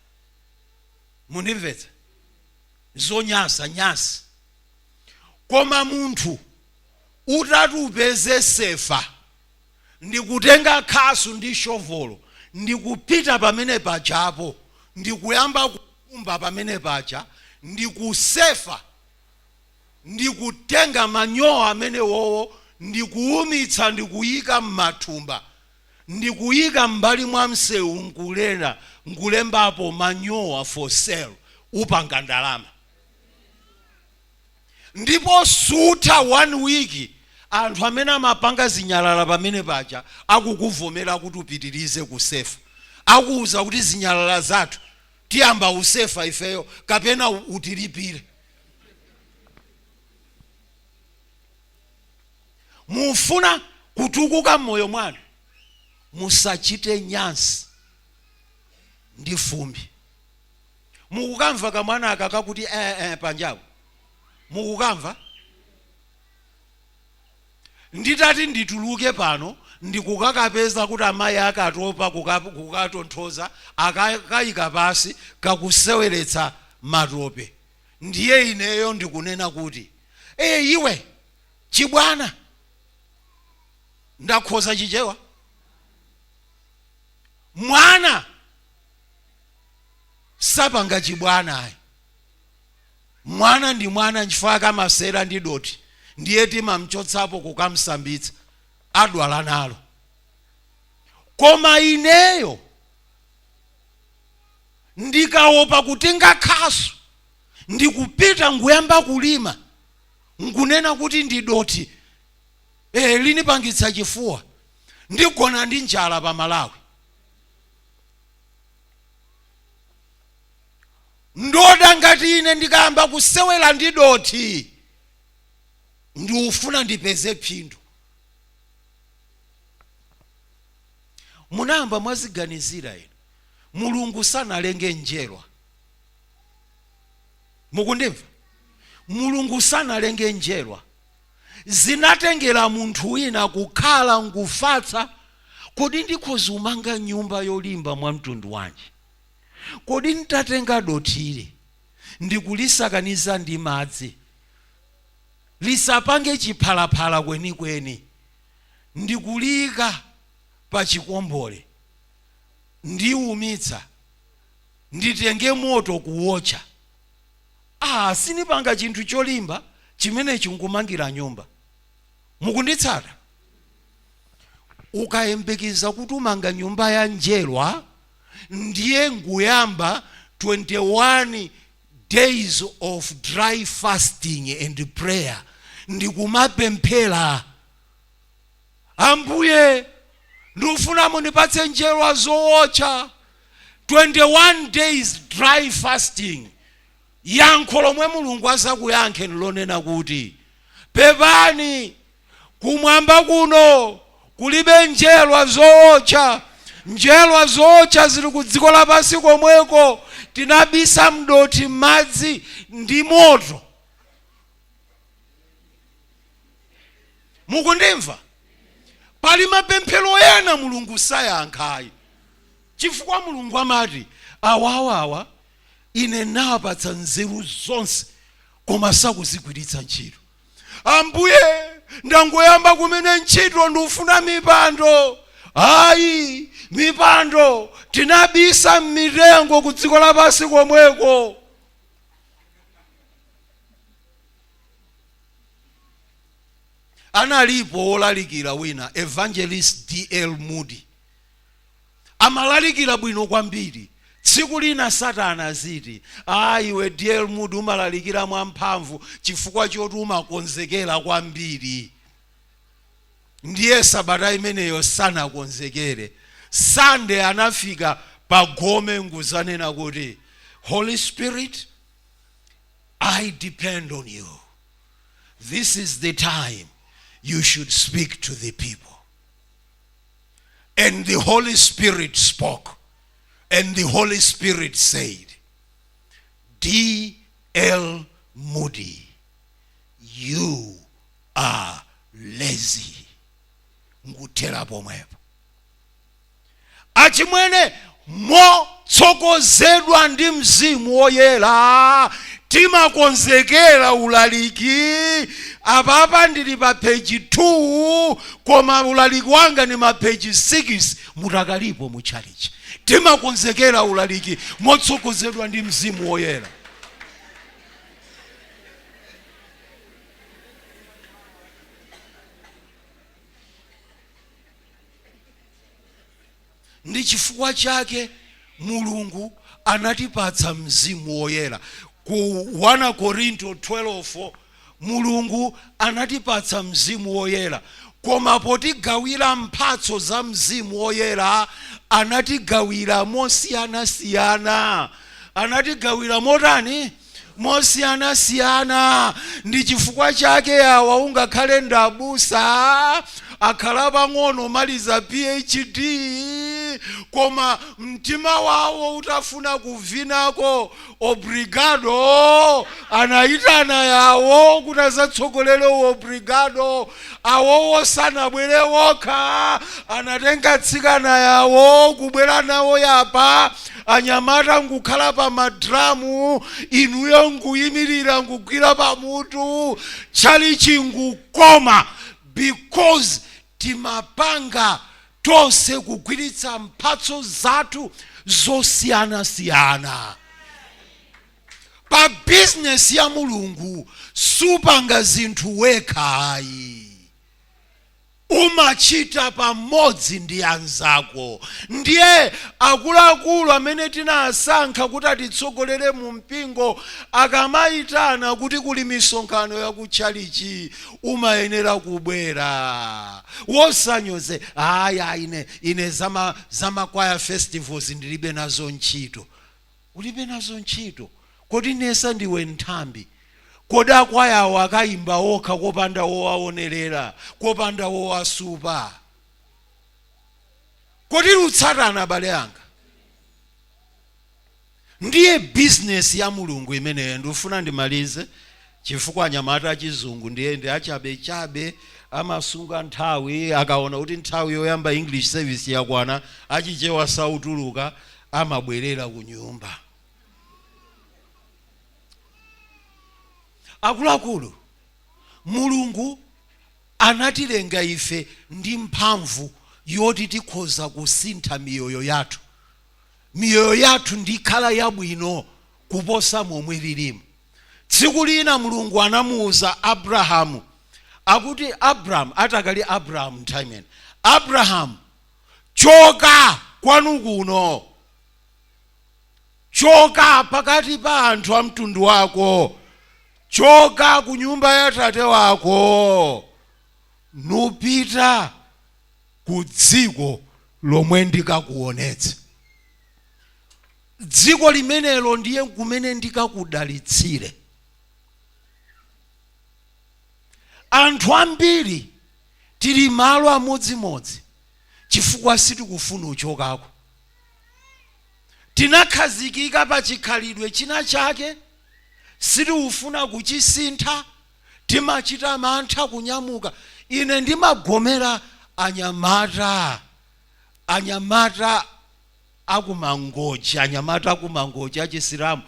Mundimvetsa? Zonyansa, nyansi. Koma munthu utati upeze sefa, ndikutenga khasu ndi shovolo, ndikupita pamene pajapo, ndikuyamba kukumba pamene paja, ndikusefa, ndikutenga manyowa amene wowo, ndikuumitsa, ndikuyika m'mathumba, ndikuyika m'mbali mwa msewu, nkulera nkulembapo "manyowa for sale", upanga ndalama. Ndipo sutha one week, anthu amene amapanga zinyalala pamene paja akukuvomera kuti upitirize kusefa. Akuwuza kuti, "Zinyalala zathu tiyamba usefa ifeyo, kapena utilipire." Mufuna kutukuka m'moyo mwanu, musachite nyansi ndi fumbi. Mukukamva kamwana aka kakuti eh, eh, panjapo? Mukukamva? Nditati ndituluke pano, ndikukakapeza kuti amayi akatopa kukatonthoza, akakayika pasi, kakuseweretsa matope. Ndiye ineyo ndikunena kuti, "E iwe, chibwana." Ndakhoza Chichewa? Mwana sapanga chibwana ayi. Mwana ndi mwana, nchifukwa kamasera ndi doti. Ndiye timamchotsapo kukamsambitsa. Adwala nalo. Koma ineyo ndikaopa kutenga khasu ndikupita nkuyamba kulima, nkunena kuti ndi dothi, linipangitsa chifuwa, ndigona ndi njala pa Malawi. Ndoda ngati ine ndikayamba kusewera ndi dothi, ndiufuna ndipeze phindu. Munayamba mwaziganizira inu? Mulungu sanalenge njerwa. Mukundimva? Mulungu sanalenge njerwa. Zinatengera munthu wina kukhala nkufatsa, kodi ndikhoza kumanga nyumba yolimba mwa mtundu wanji? Kodi ntatenga dothili ndikulisakaniza ndi madzi, lisapange chiphalaphala kwenikweni, ndikuliyika pa chikombole, ndiumitsa, nditenge moto kuwotcha, sinipanga chinthu cholimba chimenechi nkumangira nyumba. Mukunditsata? Ukayembekeza kuti umanga nyumba ya njerwa, ndiye nkuyamba 21 days of dry fasting and prayer, ndikumapemphera, Ambuye ndikufuna mundipatse njerwa zowotcha, 21 days dry fasting, yankho lomwe Mulungu azakuyankhe nlonena kuti pepani, kumwamba kuno kulibe njerwa zowotcha. Njerwa zowotcha zili ku dziko lapansi komweko, tinabisa mdothi m'madzi ndi moto. Mukundimva? Pali mapemphero ena Mulungu sayankhayi, chifukwa Mulungu amati awawawa ine nawapatsa nzeru zonse koma sakuzigwiritsa ntchito. Ambuye, ndangoyamba kumene ntchito, ndikufuna mipando. Ayi, mipando tinabisa m'mitengo ku dziko lapansi komweko. Analipo wolalikira wina, Evangelist D.L. Moody, amalalikira bwino kwambiri. Tsiku lina Satana aziti, iwe D.L. Moody umalalikira mwamphamvu chifukwa choti umakonzekera kwambiri. Ndiye sabata imeneyo sanakonzekere. Sunday anafika pa gome nkuzanena kuti, Holy Spirit, I depend on you. This is the time you should speak to the people. And the Holy Spirit spoke. And the Holy Spirit said, D.L. Moody, you are lazy. Nkuthera pomwepo. Achimwene, motsogozedwa ndi Mzimu Woyera timakonzekera ulaliki. Apapa ndili pa page 2, koma ulaliki wanga ni ma page 6, mutakalipo mu chalichi. Timakonzekera ulaliki motsogozedwa ndi Mzimu Woyera. Ndi chifukwa chake Mulungu anatipatsa Mzimu Woyera. Ku 1 Korinto 12, Mulungu anatipatsa Mzimu Woyera, koma potigawira mphatso za Mzimu Woyera anatigawira mosiyanasiyana. Anatigawira motani? Mosiyanasiyana. Ndi chifukwa chake awa ungakhale ndabusa akhala pang'ono maliza PhD, koma mtima wawo utafuna kuvinako obrigado, anayitana yawo kuti azatsogolere obrigado. Awowo sanabwere wokha, anatenga tsikana yawo kubwera nawo yapa, anyamata nkukhala pa madramu, inuyo nkuyimirira nkugwira pamutu, tchalichi nkukoma, because timapanga tonse kugwiritsa mphatso zathu zosiyanasiyana. Pa bizinesi ya Mulungu supanga zinthu wekha ayi. Umachita pamodzi ndi anzako. Ndiye akuluakulu amene tinasankha kuti atitsogolere mu mpingo akamayitana kuti kuli misonkhano yakutchalichi, umayenera kubwera, wosanyoze. Aya, ine zamakwaya festivals ndilibe nazo ntchito. Ulibe nazo ntchito? Kodi nesa ndiwe nthambi? Kodi akwayawo akayimba okha kopanda wowaonerera, kopanda wowasupa? Kodi lutsatana, abale anga? Ndiye bizinesi ya Mulungu imeneyo. Ndifuna ndimalize chifukwa anyamata achizungu ndiye ndi achabechabe, amasunga nthawi. Akaona kuti nthawi yoyamba English service yakwana, achichewa sautuluka, amabwerera ku nyumba. Akuluakulu, Mulungu anatilenga ife ndi mphamvu yoti tikhoza kusintha miyoyo yathu, miyoyo yathu ndikhala yabwino kuposa momwe lilimu. Tsiku lina Mulungu anamuwuza Abrahamu, akuti Abrahamu, atakali Abrahamu nthawi imene, "Abrahamu, choka kwanu kuno, choka pakati pa anthu a mtundu wako, choka ku nyumba ya tate wako, nupita ku dziko lomwe ndikakuonetse. Dziko limenelo ndiye kumene ndikakudalitsire." Anthu ambiri tili malo amodzimodzi chifukwa sitikufuna uchokako. Tinakhazikika pa chikhalidwe china chake, sitikufuna kuchisintha, timachita mantha kunyamuka. Ine ndimagomera anyamata akumangochi, anyamata akumangochi achisilamu.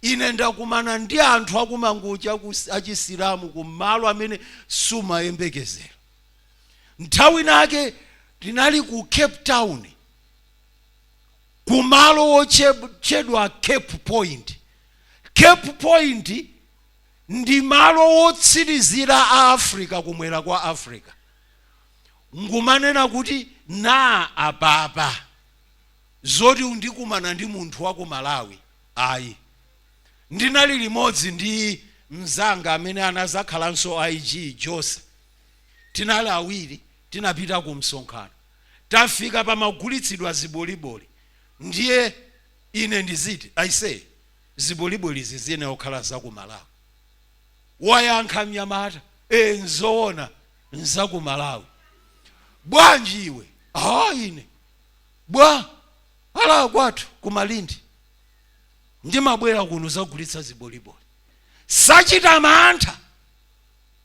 Ine ndakumana ndi anthu akumangochi achisilamu kumalo amene sumayembekezera. Nthawi nake tinali ku Cape Town, kumalo wotchedwa Cape Point. Cape Point ndi malo wotsirizira a Africa, kumwera kwa Africa. Ngumanena kuti na apapa zoti ndikumana ndi munthu wa ku Malawi, ayi. Ndinali limodzi ndi mzanga amene anazakhalanso IG, Jose. Tinali awiri, tinapita ku msonkhano. Tafika pamagulitsidwa ziboliboli, ndiye ine ndiziti, "Aise, ziboliboli izi ziyenera kukhala za ku Malawi." Wayankha mnyamata, "E, nzoona, nza ku Malawi. Bwanji iwe?" "Ah, ine bwa ala kwathu kumalindi, ndimabwera kuno zagulitsa ziboliboli." Sachita mantha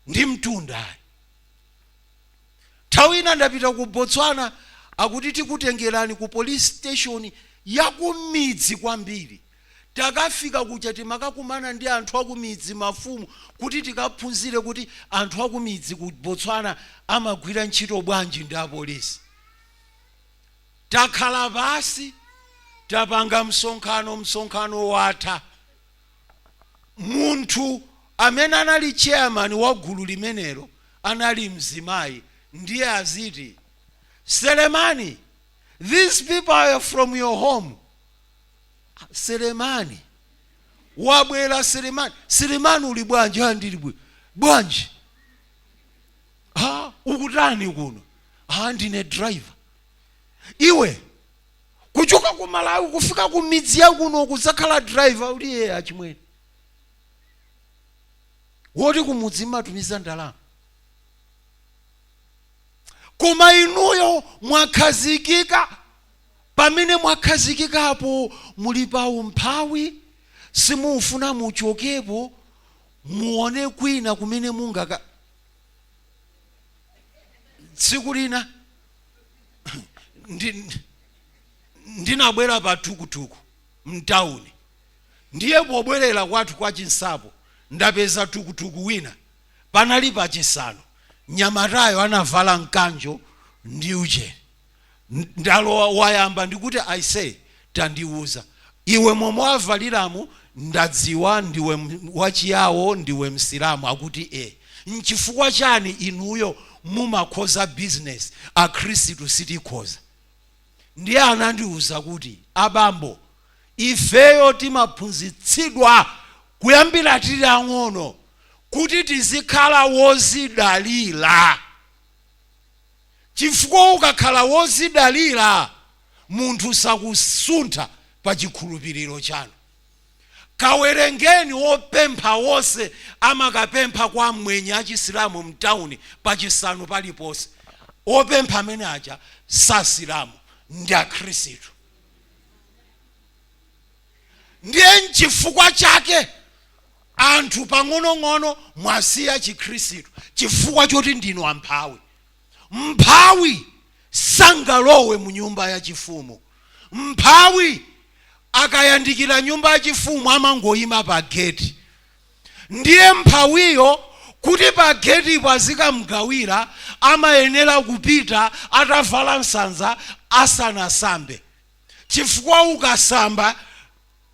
ndi mtunda, ayi. Nthawi ina ndapita ku Botswana, akuti tikutengerani ku police station yakumidzi kwambiri. Takafika kuja, timakakumana ndi anthu akumidzi, mafumu, kuti tikaphunzire kuti anthu akumidzi ku Botswana amagwira ntchito bwanji ndi apolisi. Takhala pasi, tapanga msonkhano, msonkhano watha, munthu amene anali chairman wa gulu limenelo anali mzimayi. Ndiye aziti, "Selemani, these people are from your home." Selemani wabwera. "Selemani, Selemani, uli bwanji?" "Ah, ndili bwino. Bwanji? Ha, ukutani kuno?" "Ha, ndine driver." "Iwe kuchoka ku Malawi kufika ku midzi yakuno kudzakhala driver?" "Uliye achimwene, woti kumudzi matumiza ndalama, koma inuyo mwakhazikika pamene mwakhazikikapo, muli pa umphawi, simufuna muchokepo muone kwina kumene mungaka." Tsiku lina ndinabwera pa tukutuku mtawuni. Ndiye pobwerera kwathu kwa Chinsapo, ndapeza tukutuku wina. Panali pachisanu, nyamatayo anavala mkanjo ndi ujeni. Ndalowa, wayamba ndikuti, "Aise, tandiuza iwe, momwe wavaliramu ndadziwa ndiwe wachiyawo, ndiwe msilamu." Akuti, "E." "Nchifukwa chani inuyo Mumakhoza business, akhristu sitikhoza. Ndiye anandiwuza kuti, "Abambo, ifeyo timaphunzitsidwa kuyambira tili ang'ono kuti tizikhala wozidalira, chifukwa ukakhala wozidalira, munthu sakusuntha pa chikhulupiriro chanu. Kawerengeni wopempha wonse amakapempha kwa mwenye achisilamu mtawuni pachisanu paliponse. Opempha amene aja sasilamu, ndi akhristu. Ndiye nchifukwa chake anthu pang'onong'ono mwasiya chikhristu, chifukwa choti ndinu amphawi. Mphawi sangalowe mu nyumba yachifumu. Mphawi akayandikira nyumba yachifumu amangoyima pa geti. Ndiye mphawiyo kuti pa getipo azikamgawira, amayenera kupita atavala nsanza, asanasambe, chifukwa ukasamba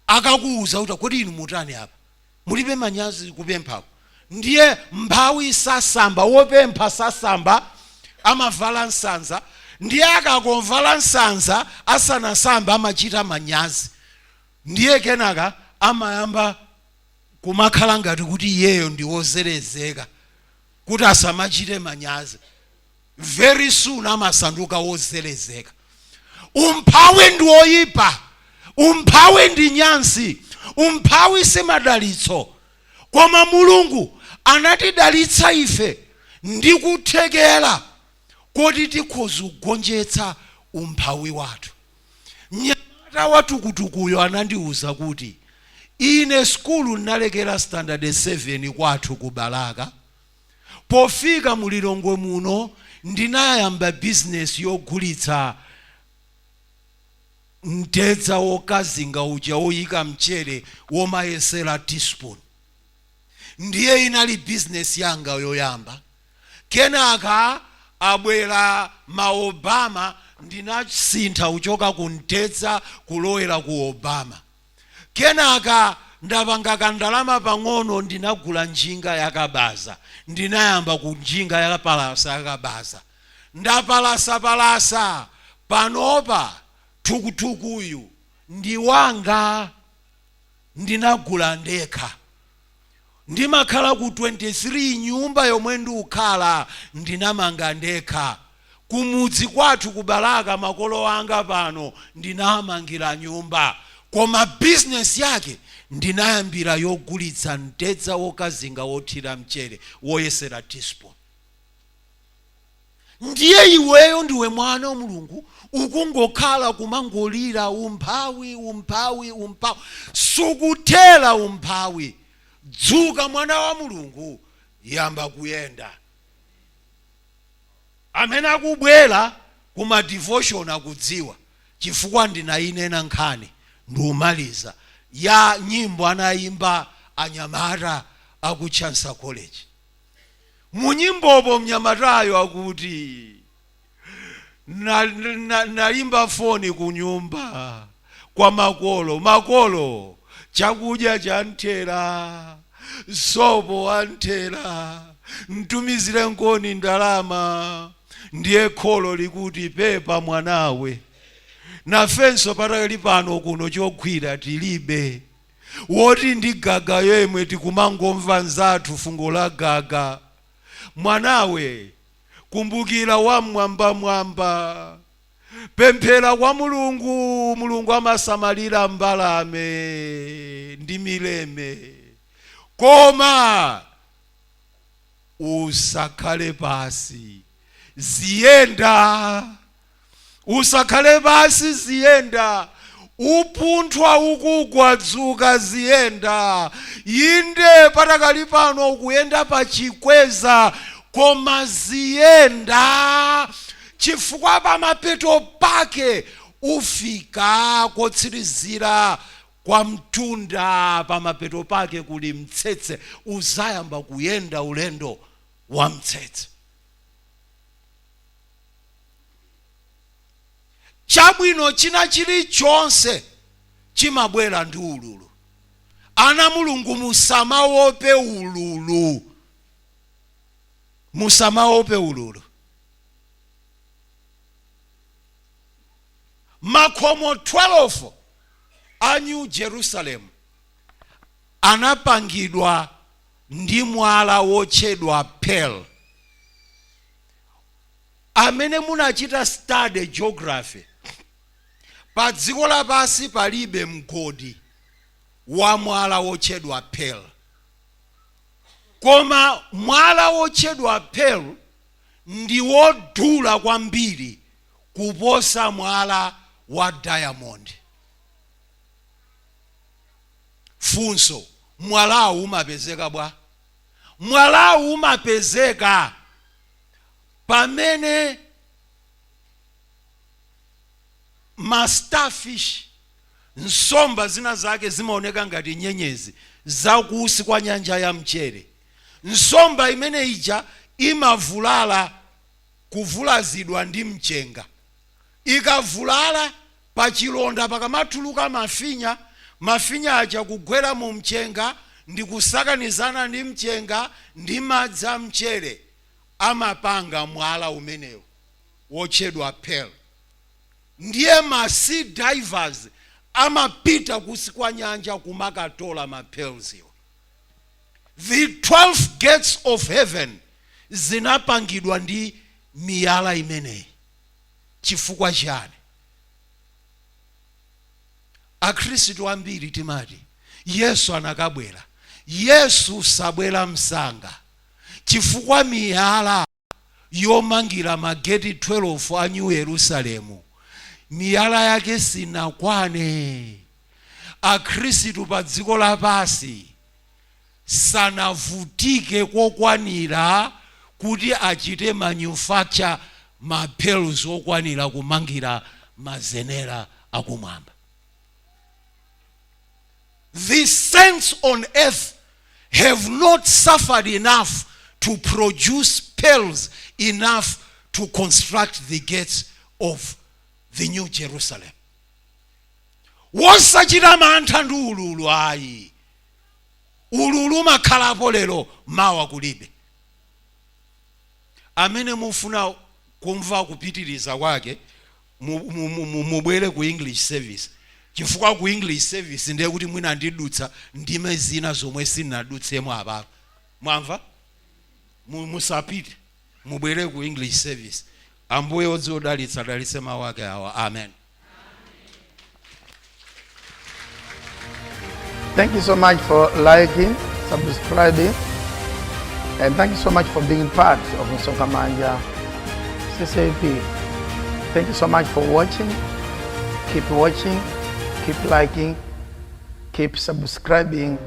akakuwuza kuti, 'Kodi inu mutani apa? Mulibe manyazi kupemphako?' Ndiye mphawi sasamba, wopempha sasamba, amavala nsanza. Ndiye akakomvala nsanza asanasamba, amachita manyazi. Ndiye kenaka amayamba kumakhala ngati kuti iyeyo ndi wozerezeka kuti asamachite manyazi. Very soon amasanduka wozerezeka. Umphawi ndi woyipa, umphawi ndi nyansi, umphawi si madalitso. Koma Mulungu anatidalitsa ife ndi kuthekera koti tikhoza kugonjetsa umphawi wathu. Mnyamata watukutukuyo anandiwuza kuti, 'Ine skulu ndinalekera standard 7 kwathu ku Balaka. Pofika mulilongwe muno ndinayamba bizinesi yogulitsa mtedza wokazinga uja woyika mchere womayesera teaspoon. Ndiye inali bizinesi yanga yoyamba. Kenaka abwera ma Obama, ndinasintha kuchoka ku mtedza kulowera ku Obama. Kenaka ndapanga kandalama pang'ono, ndinagula njinga yakabaza, ndinayamba ku njinga yakapalasa yakabaza. Ndapalasapalasa, panopa tukutukuyu ndi wanga, ndinagula ndekha. Ndimakhala ku 23, nyumba yomwe ndikukhala ndinamanga ndekha. Kumudzi kwathu ku Balaka, makolo anga pano ndinamangira nyumba. Koma bizinesi yake ndinayambira yogulitsa mtedza wokazinga wothira mchere woyesera teaspoon.' Ndiye iweyo ndiwe mwana wa Mulungu, ukungokhala kumangolira umphawi, umphawi, umphawi, sukuthera umphawi. Dzuka, mwana wa Mulungu, yamba kuyenda. Amene akubwera kuma devotion akudziwa chifukwa ndinayinena nkhani, ndiumaliza, ya nyimbo anayimba anyamata aku Chancellor College. Munyimbopo mnyamatayo akuti, 'Nayimba foni ku nyumba kwa makolo, makolo chakudya chanthera, sopo wanthera, mtumizire nkoni ndalama.' Ndiye kholo likuti, 'Pepa mwanawe, nafenso patakali pano kuno chogwira tilibe, woti ndi gaga yemwe tikumangomva nzathu fungo la gaga. Mwanawe, kumbukira wamwambamwamba, pemphera kwa Mulungu. Mulungu amasamalira mbalame ndi mileme. Koma usakhale pasi, ziyenda. Usakhale pasi, ziyenda. Upunthwa, ukugwa, dzuka, ziyenda. Inde, patakali pano ukuyenda pa chikweza, koma ziyenda, chifukwa pamapeto pake ufika kotsirizira kwa mtunda. Pamapeto pake kuli mtsetse, uzayamba kuyenda ulendo wa mtsetse.' Chabwino china chilichonse chimabwera ndi ululu. Ana Mulungu, musamaope ululu. Musamaope ululu. Makhomo 12 a New Jerusalem anapangidwa ndi mwala wotchedwa pearl. Amene munachita study geography, pa dziko lapansi palibe mgodi wa mwala wotchedwa pearl. Koma mwala wotchedwa pearl ndi wodula kwambiri kuposa mwala wa diamond. Funso, mwalawu umapezeka bwa? Mwalawu umapezeka pamene ma starfish, nsomba zina zake zimaoneka ngati nyenyezi zakusi kwa nyanja ya mchere. Nsomba imene ija imavulala, kuvulazidwa ndi mchenga. Ikavulala pa chilonda pakamatuluka mafinya, mafinya aja kugwera mu mchenga ndi kusakanizana ndi mchenga ndi madzi a mchere, amapanga mwala umenewu wotchedwa pearl. Ndiye ma sea divers amapita kusi kwa nyanja kumakatola ma pearls iwo. The 12 gates of heaven zinapangidwa ndi miyala imeneyi. Chifukwa chani? Akhristu ambiri timati Yesu anakabwera. Yesu sabwera msanga chifukwa miyala yomangira mageti 12 a New Yerusalemu, miyala yake sinakwane. Akhristu pa dziko lapansi sanavutike kokwanira kuti achite manufacture ma pearls okwanira kumangira mazenera akumwamba. The saints on earth have not suffered enough to produce pearls enough to construct the gates of the New Jerusalem. Wosachita mantha ndi ululu ayi. Ululu umakhalapo lero, mawa kulibe. Amene mufuna kumva kupitiriza kwake, mubwere ku English service, chifukwa ku English service ndiye kuti mwina ndidutsa ndime zina zomwe sindinadutsemo apapa. Mwamva? Musapite, mubwere ku English service. Ambuye odziodalitsa adalitse mawu ake awa. Amen. Thank you so much for liking, subscribing, and thank you so much for being part of Msonkhamanja CCAP. Thank you so much for watching. Keep watching, keep liking, keep subscribing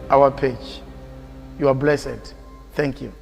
our page. You are blessed. Thank you.